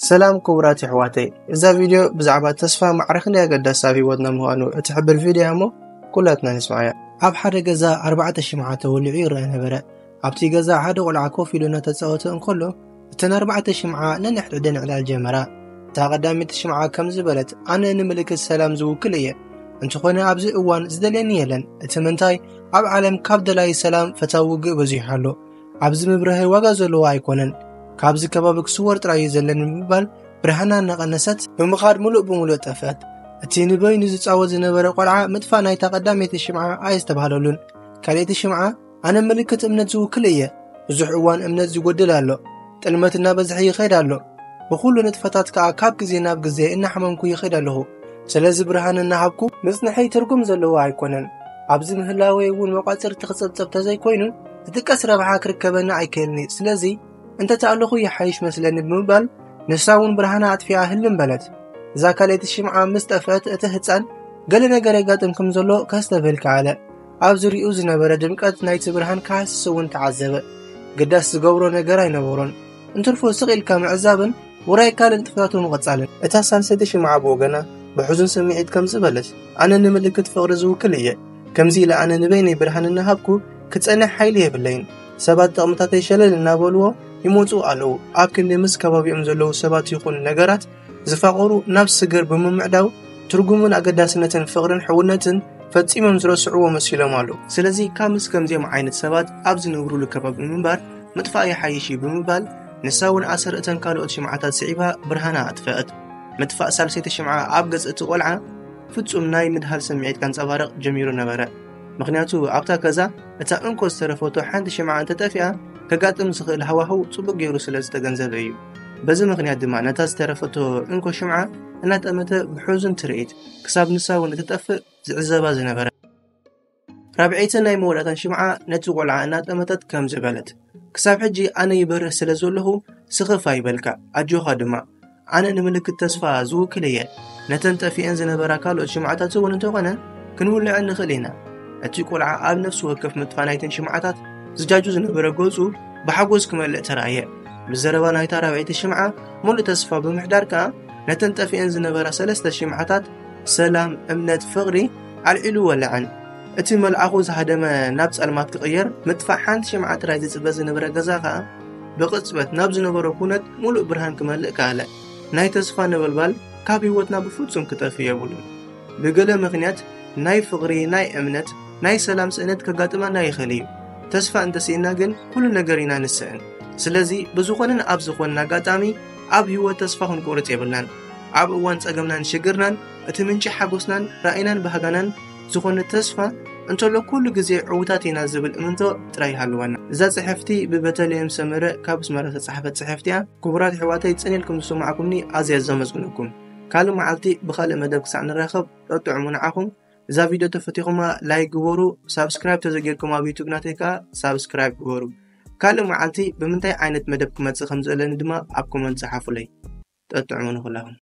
ሰላም ክቡራት ኣሕዋተይ፣ እዛ ቪድዮ ብዛዕባ ተስፋ ማዕረኽን ኣገዳሲ ኣብ ህይወትና ምዃኑ እትሕብር ቪድዮ እያ እሞ ኩላትና ንስማዓያ። ኣብ ሓደ ገዛ ኣርባዕተ ሽምዓ ተወሊዑ ይረአ ነበረ። ኣብቲ ገዛ ሓደ ቆልዓ ኮፍ ኢሉ እናተጻወተ እንከሎ፣ እተን ኣርባዕተ ሽምዓ ነንሕድሕደን ዕላል ጀመራ። እታ ቀዳመይቲ ሽምዓ ከምዚ በለት፣ ኣነ ንምልክት ሰላም ዝውክል እየ። እንተኾነ ኣብዚ እዋን ዝደልየኒ የለን። እቲ ምንታይ፣ ኣብ ዓለም ካብ ደላይ ሰላም ፈታዊ ውግእ በዚሑ ኣሎ። ኣብዚ ምብራህ ዋጋ ዘለዎ ኣይኮነን። ካብዚ ከባቢ ክስወር ጥራይ እዩ ዘለኒ ብምባል ብርሃና እናቐነሰት ብምኻድ ምሉእ ብምሉእ ጠፍአት። እቲ ንበይኑ ዝጻወት ዝነበረ ቆልዓ ምጥፋእ ናይታ ቀዳመይቲ ሽምዓ ኣየስተብሃለሉን። ካልኣይቲ ሽምዓ ኣነ ምልክት እምነት ዝውክል እየ። ብዙሕ እዋን እምነት ዝጎድል ኣሎ። ጥልመት እናበዝሐ ይኸይድ ኣሎ። ብኹሉ ንጥፈታት ከኣ ካብ ግዜ ናብ ግዜ እናሓመምኩ ይኸይድ ኣለኹ። ስለዚ ብርሃን እናሃብኩ ምጽንሐይ ትርጉም ዘለዎ ኣይኮነን። ኣብዚ ምህላወይ እውን መቋጽርቲ ክጸብጸብ ተዘይኮይኑ ዝጥቀስ ረብሓ ክርከበኒ ኣይክእልኒ። ስለዚ እንተተኣለኹ ይሓይሽ መስለኒ ብምባል ንሳ እውን ብርሃና ኣጥፊኣ ህልም በለት። እዛ ካልኣይቲ ሽምዓ ምስ ጠፍአት እቲ ህጻን ገለ ነገር የጋጥም ከም ዘሎ ከስተብህል ከኣለ። ኣብ ዙሪኡ ዝነበረ ድምቀት ናይቲ ብርሃን ክሃስስ እውን ተዓዘበ። ግዳስ ዝገብሮ ነገር ኣይነበሮን። እንትርፎ ስቕ ኢልካ ምዕዛብን ውራይ ካልእ ንጥፈታቱ ምቕጻልን። እታ ሳልሰይቲ ሽምዓ ብወገና ብሕዙን ስምዒት ከምዚ በለት፣ ኣነ ንምልክት ፍቕሪ ዝውክል እየ። ከምዚ ኢለ ኣነ ንበይነይ ብርሃን እናሃብኩ ክጸንሕ ሓይሊ የብለይን። ሰባት ጥቕምታተይ ሸለል እናበልዎ ይመጹ ኣለዉ። ኣብ ክንዲ ምስ ከባቢኦም ዘለዉ ሰባት ይኹን ነገራት ዝፋቐሩ ናብ ስግር ብምምዕዳው ትርጉምን ኣገዳስነትን ፍቕርን ሕውነትን ፈጺሞም ዝረስዕዎ መሲሎም ኣለዉ። ስለዚ ካብ ምስ ከምዚኦም ዓይነት ሰባት ኣብ ዝነብሩሉ ከባቢ ምንባር ምጥፋእ ይሓይሽ እዩ ብምባል ንሳ እውን ኣሰር እተን ካልኦት ሽምዓታት ስዒባ ብርሃና ኣጥፈአት። ምጥፋእ ሳልሰይቲ ሽምዓ ኣብ ገጽ እቲ ቆልዓ ፍጹም ናይ ምድሃል ስምዒት ከንጸባርቕ ጀሚሩ ነበረ። ምኽንያቱ ኣብታ ገዛ እታ እንኮ ዝተረፈቶ ሓንቲ ሽምዓ እንተጠፊኣ ከጋጥም ዝኽእል ሃዋህው ጽቡቕ ገይሩ ስለ ዝተገንዘበ እዩ። በዚ ምኽንያት ድማ ነታ ዝተረፈቶ እንኮ ሽምዓ እናጠመተ ብሕዙን ትርኢት ክሳብ ንሳ እውን እትጠፍእ ዝዕዘባ ዝነበረ። ራብዐይቲ ናይ መወዳእታን ሽምዓ ነቲ ቆልዓ እናጠመተት ከምዚ በለት፣ ክሳብ ሕጂ ኣነ ይበርህ ስለ ዘለኹ ስኽፍ ኣይበልካ፣ ኣጆኻ ድማ። ኣነ ንምልክት ተስፋ ዝውክል እየ። ነተን ጠፊአን ዝነበራ ካልኦት ሽምዓታት እውን እንተኾነ ክንውልዐን ንኽእል ኢና። እቲ ቆልዓ ኣብ ነፍሲ ወከፍ ምጥፋእ ናይተን ሽምዓታት ዝጃጁ ዝነበረ ገጹ ብሓጎስ ክመልእ ተራእየ። ብዘረባ ናይታ ራብዐይቲ ሽምዓ ሙሉእ ተስፋ ብምሕዳር ከኣ ነተን ጠፊአን ዝነበራ ሰለስተ ሽምዓታት ሰላም፣ እምነት፣ ፍቕሪ ኣልዒሉ ወለዐን። እቲ መልኣኹ ዝሃደመ ናብ ጸልማት ክቕየር ምጥፋእ ሓንቲ ሽምዓ ጥራይ ዝጽበ ዝነበረ ገዛ ከኣ ብቕጽበት ናብ ዝነበሮ ኩነት ሙሉእ ብርሃን ክመልእ ከኣለ። ናይ ተስፋ ነበልባል ካብ ህይወትና ብፍጹም ክጠፍእ የብሉን። ብገለ ምኽንያት ናይ ፍቕሪ፣ ናይ እምነት፣ ናይ ሰላም ስእነት ከጋጥመና ይኽእል እዩ። ተስፋ እንተስኢና ግን ኩሉ ነገር ኢና ንስእን። ስለዚ ብዝኾነን ኣብ ዝኾነን ኣጋጣሚ ኣብ ህይወት ተስፋ ክንቆርጽ የብልናን። ኣብ እዋን ጸገምናን ሽግርናን እቲ ምንጪ ሓጎስናን ራእይናን ባህጋናን ዝኾነ ተስፋ እንተሎ ኩሉ ግዜ ዕዉታት ኢና ዝብል እምንቶ ጥራይ ይሃልወና። እዛ ጽሕፍቲ ብበተልሔም ሰመረ ካብ ኣስመራ ዝተጻሕፈት ጽሕፍቲ እያ። ክቡራት ኣሕዋተይ፣ ጽን ኢልኩም ዝሰማዕኩምኒ ኣዝየ ዘመስግነኩም። ካልእ መዓልቲ ብኻልእ መደብ ክሳዕ ንራኸብ ጠጥዑሙ ንዓኹም። እዛ ቪድዮ ተፈቲኹማ ላይክ ግበሩ፣ ሳብስክራይብ ተዘጊርኩም ኣብ ዩቱብ ናተይ ከኣ ሳብስክራይብ ግበሩ። ካልእ መዓልቲ ብምንታይ ዓይነት መደብ ክመጽእ ከም ዝእለኒ ድማ ኣብ ኮመንት ጸሓፉለይ። ጠጥዑሙ ንኹላኹም።